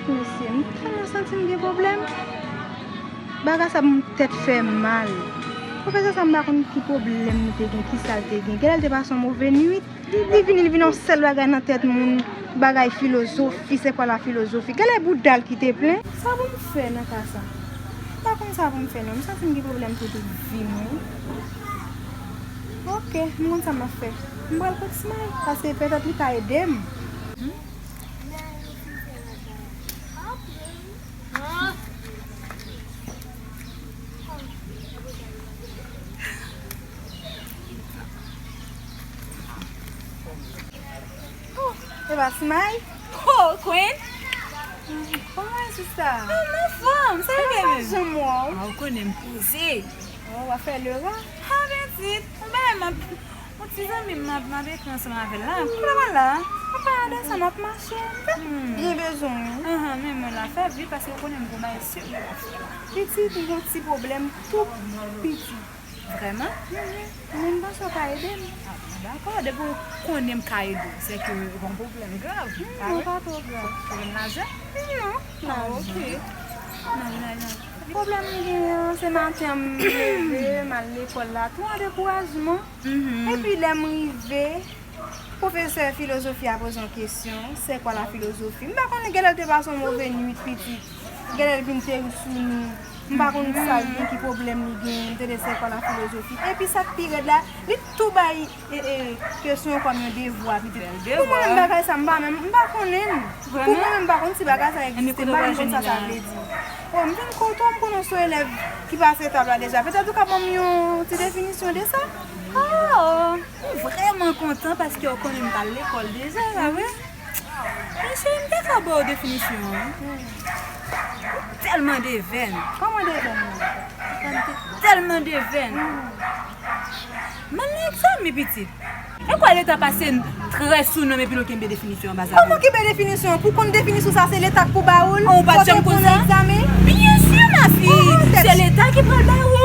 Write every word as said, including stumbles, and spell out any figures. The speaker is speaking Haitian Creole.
Mesye, m tèlman santi m gen pwoblèm. Bagay sa m tèt fè mal. Pwofesè sa m pa konn ki pwoblèm li te gen, ki sa l te gen. Genlè l te pase yon move nwit. Li, li vini, li vin yon sèl bagay nan tèt moun. Bagay filozofi, se kwa la filozofi. Genlè bouda l ki te plen. Sa pou m fè nan ka sa? M pa konn sa pou m fè non. M santi m gen pwoblèm tout vi m wi. Ok, m konn sa m ap fè. M pral kot Smile, paske petèt li ka ede m. Oh, e pa Smile? Oh, Queen! Kòman e sista? Ah, m anfòm, sa yo gen menm? Janm wè w. Ah, ou konnen m poze. Oh, w ap fè lera? Ah, pitit, yon bagay m ap, yon ti zanmi m m ap, m ap ekri ansanm avè l la. Kounye a la, m ap pale de sa, m ap mache. Hmm. Byen bezwen wi. Ahan, men mwen la fè vit paske ou konnen m gon bagay serye la. Pitit, m gon ti pwoblèm tou piti. Vrèman? Mhm. Men m panse w ka ede m. Ah, bon, dakò, depi w konnen m ka ede w, se ke gon pwoblèm grav. Hmm, pa non, vre? Pa twò grav. Pwoblèm lajan? Non, pa. Ah, ok. Nan, nan, nan. Pwoblèm m genyen an, se maten an m leve, m al lekòl la, tou an dekourajman. Mhm. Epi lè m rive, pwofesè filozofi a poze yon kesyon, c'est quoi la philosophie? M pa konnen, genlè l te pase yon move nwit, pitit. Genlè l vin teri sou nou. M pa konn sa l gen, ki pwoblèm li gen, m tande c'est quoi la philosophie. Epi sa k pi rèd la, li tou bay e, e, kesyon kòm yon devwa, pitit. Bèl devwa. Pou mwen menm bagay sa, m pa menm, m pa konnen l. Pou mwen menm, m pa konn si bagay sa egziste, m pa menm konn sa sa vle di. Oh, m vin kote w, m konnen w se yon elèv ki pase etap la deja. Petèt ou ka ban m yon ti definisyon de sa? Oh, m vrèman kontan paske w konnen m t al lekòl deja, pa vre? Mesye, m te ka ba w definisyon an wi. Ou tèlman devèn. Kòman devèn nan? Ou tèlman devèn. M al nan egzame, pitit. E kwa Leta pase trè sou nou epi nou kenbe definisyon an baz avè nou? Kòman kenbe definisyon an? Pou konn definisyon sa, se Leta k pou ba ou l? Ou pa t janm konn sa? Fò w te konn egzame? Byen si, ma fi. Oh, tèt. Se Leta ki pral ba ou.